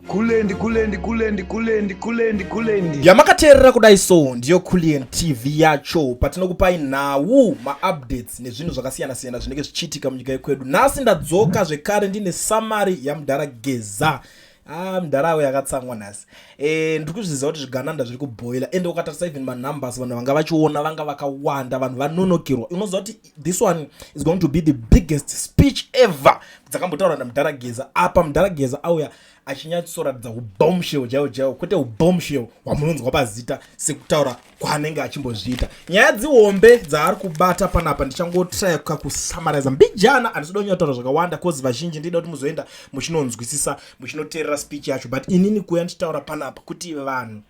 Kulendi, kulendi, kulendi, kulendi, kulendi, kulendi. Yamakateerera kudai so ndiyo Kulliant TV yacho, patinokupai nhau, maupdates nezvinhu zvakasiyana-siyana zvinenge zvichiitika munyika yekwedu. Nhasi ndadzoka zvekare ndine summary yamudhara Geza. Ah, mudhara awo yakatsamwa nhasi. Ndiri kuzviziva kuti zvigananda zviri kubhoila, ende ukatarisa even manumbers, vanhu vanga vachiona vanga vakawanda, vanhu vanonokerwa. Unoziva kuti this one is going to be the biggest speech ever dzakambotaurwa namudhara Geza. Apa mudhara Geza auya achinyatsoratidza ubombshell chaiwo chaiwo, kwete ubombshell hwamunonzwa pazita, sekutaura kwaanenge achimbozviita. Nyaya dzihombe dzaari kubata panapa ndichangotraya kusummariza mbijana. Handisida kunyataura zvakawanda 'cause vazhinji ndida kuti muzoenda muchinonzwisisa, muchinoteerera speech yacho, but inini kuya ndichitaura panapa kuti vanhu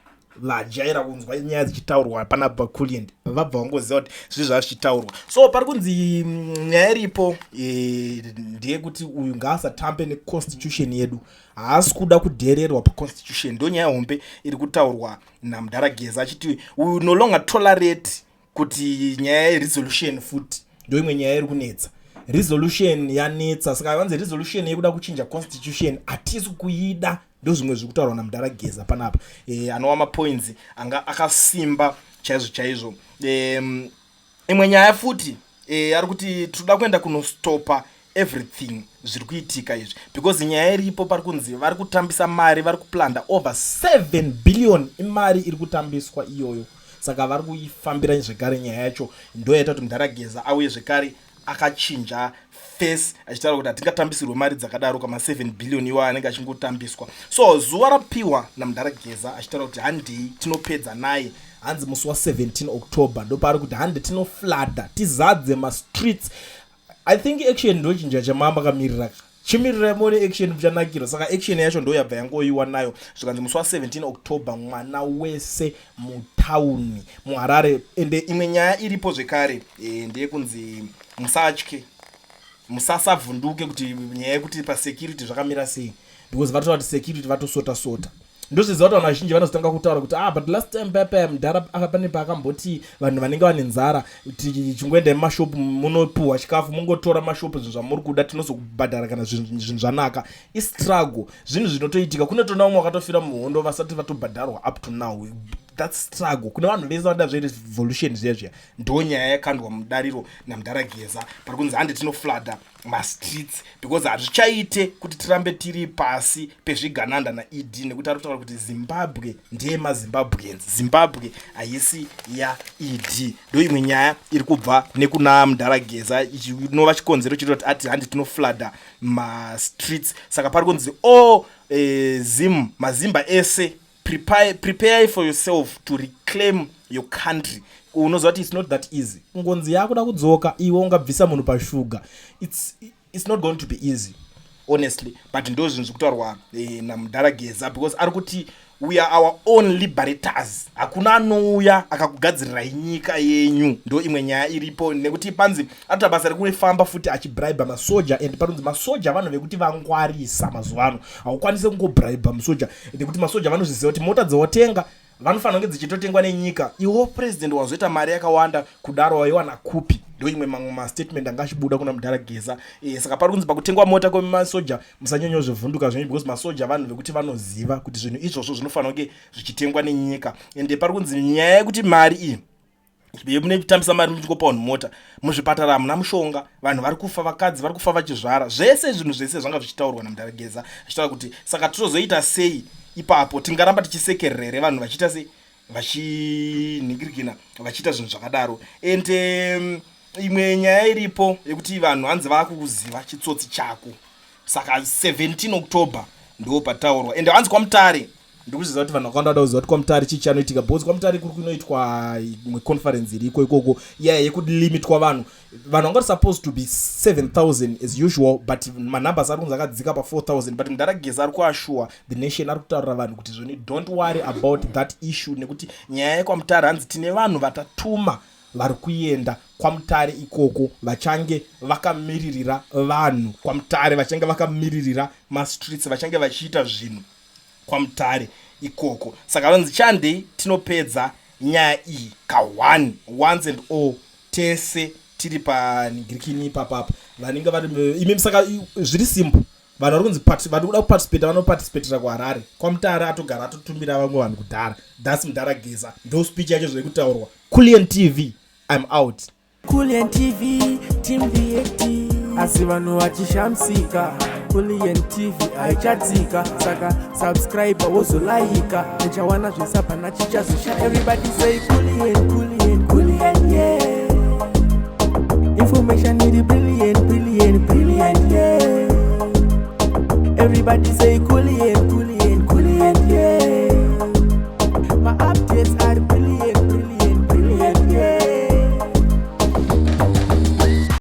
vajaira kunzwa nyaya dzichitaurwa panapa paCulliant vabva vangoziva kuti zvii zvava zvichitaurwa. So pari kunzi nyaya iripo ndeyekuti uyu ngaasatambe neconstitution yedu, haasi kuda kudhererwa paconstitution. Ndo nyaya hombe iri kutaurwa namudhara Geza, achiti we no longer tolerate kuti nyaya yeresolution futi. Ndo imwe nyaya iri kunetsa, resolution yanetsa. Saka vanzi resolution yekuda kuchinja constitution hatisi kuida. Ndo zvimwe zviri kutaurwa namudhara Geza panapa, anova mapoints anga akasimba chaizvo chaizvo. Imwe nyaya futi, ari kuti tinoda kuenda kunostopa everything zviri kuitika izvi, because nyaya iripo, pari kunzi vari kutambisa mari, vari kuplunder over 7 billion. Imari iri kutambiswa iyoyo, saka vari kuifambira zvekare nyaya yacho. Ndo yaita kuti mudhara Geza auye zvekare akachinja face, achitaura kuti hatingatambisirwe mari dzakadaro, kama 7 billion iwo anenge achingotambiswa. So zuva rapiwa namudhara Geza achitaura kuti handei tinopedza naye, hanzi musi wa17 October, ndopaari kuti hande tinoflooda, tizadze mastreets. I think action ndo chinja chamamba kamirira, chimirirai muone action, muchanakirwa. Saka action yacho ndo yabva yangoiwa nayo, zvikanzi musi wa17 October mwana wese mutauni muHarare. Ende imwe nyaya iripo zvekare, ndeyekunzi musatye, musasavhunduke kuti nyaya yekuti pasecurity zvakamira sei, because vatotaura kuti security vatosota sota. Ndozviziva kuti vanhu vazhinji vanozotanga kutaura kuti, "Ah, but last time papa mudhara pane paakamboti vanhu vanenge vane nzara, chingoendai mumashopu munopuhwa chikafu, mungotora mashopu zvinhu zvamuri kuda, tinozokubhadhara kana zvinhu zvanaka." Istruggle, zvinhu zvinotoitika. Kunotona vamwe vakatofira muhondo vasati vatobhadharwa up to now. That's struggle kune vanhu vese vanoda zverevolution zviya zviya. Ndo nyaya yakandwa mudariro namudhara Geza. Pari kunzi hande tinoflooda mastreets, because hazvichaite kuti tirambe tiri pasi pezvigananda naED, nekuti ari kutaura kuti Zimbabwe ndeyemaZimbabweans, Zimbabwe haisi yaED. Ndo imwe nyaya iri kubva nekuna mudhara Geza, inova chikonzero chiri kuti ati handi tinoflooda mastreets. Saka pari kunzi all Zim, mazimba ese, prepare for yourself to reclaim your country. Unoziva kuti it's not that easy. Ngonzi yakuda kudzoka, iwe ungabvisa munhu pashuga. It's not going to be easy, honestly, but ndo zvinhu zviri kutaurwa namudhara Geza, because ari kuti we are our own liberators, hakuna anouya akakugadzirirai nyika yenyu. Ndo imwe nyaya iripo, nekuti panzi anoita basa rekufamba futi achibraiba masoja, and panonzi masoja vanhu vekuti vangwarisa mazuva ano. Haukwanisi kungobraiba musoja, nekuti masoja vanozviziva kuti mota dzawatenga vanofanira kunge dzichitotengwa nenyika. Iwo president wazoita mari yakawanda kudaro, waiwana kupi? Ndo imwe mamwe mastatement anga achibuda kuna mudhara Geza. Saka pari kunzi pakutengwa mota kwemasoja musanyanyozvivhunduka zvenyu, because masoja vanhu vekuti vanoziva kuti zvinhu izvozvo zvinofanira kunge zvichitengwa nenyika. Ende pari kunzi nyaya yekuti mari iyi munetambisa mari muchingopa vanhu mota, muzvipatara hamuna mushonga, vanhu vari kufa, vakadzi vari kufa vachizvara, zvese zvinhu zvese zvanga zvichitaurwa namudhara Geza, achitaura kuti saka tozoita sei ipapo? Tingaramba tichisekerera here vanhu vachiita sei, vachinhingirikina, vachiita zvinhu zvakadaro? And imwe nyaya iripo yekuti vanhu hanzi vaakukuziva chitsotsi chako. Saka 17 October ndo pataurwa. Ende hanzi kwaMutare, ndikuziva kuti vanhu vakawanda vada kuziva kuti kwaMutare chii chanoitika, because kwaMutare kuri kunoitwa imwe conference iriko ikoko, iya yekulimitwa vanhu. Vanhu vanga supposed to be 7000 as usual, but manumbers ari kunzi akadzika pa4000. But mudhara Geza ari kuassure the nation, ari kutaurira vanhu kuti zvoni don't worry about that issue, nekuti nyaya yekwaMutare hanzi tine vanhu vatatuma vari kuenda kwaMutare ikoko, vachange vakamiririra vanhu kwaMutare, vachange vakamiririra mastreets, vachange vachiita zvinhu kwaMutare ikoko. Saka vanzi chandei tinopedza nyaya iyi ka1 once and all, tese tiri panhingirikini ipapapa vanenge vari imi. Saka zviri simple. Vanhu vari kunzi vari kuda kuparticipata vanoparticipatira kuHarare. KwaMutare atogara atotumira vamwe vanhu kudhara. That's mudhara Geza. Ndo speech yacho zvekutaurwa. Kulian TV, I'm out. Kulian TV, Team VAT. Asi vanhu vachishamisika, Kulian TV haichatsika. Saka subscribe, wozolaika, uchawana zvesapana chichazosha. Everybody say Kulian, Kulian, Kulian, yeah. Information iri brilliant, brilliant, brilliant, yeah. Everybody say Kulian.